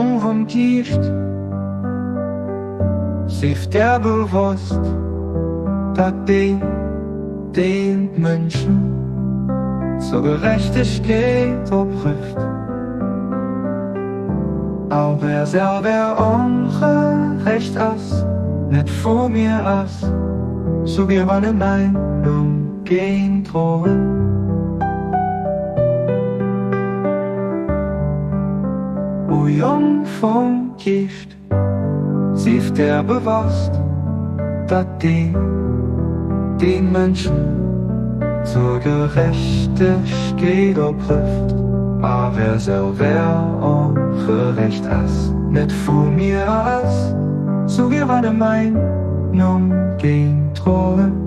Jong vum Kiischt, Sief der bewosst, datt deen, deen d'Mënschen zur Gerechtegkeet oprifft, Ob er selwer ongerecht ass, net vu mir ass, sou wier meine Meinung géint droen. O Jong vum Kiischt, sief der bewosst, datt deen, deen Mënschen zur Gerechtegkeet oprifft, awer selwer ongerecht ass, net vu mir ass, sou wier meine Meinung géint droen.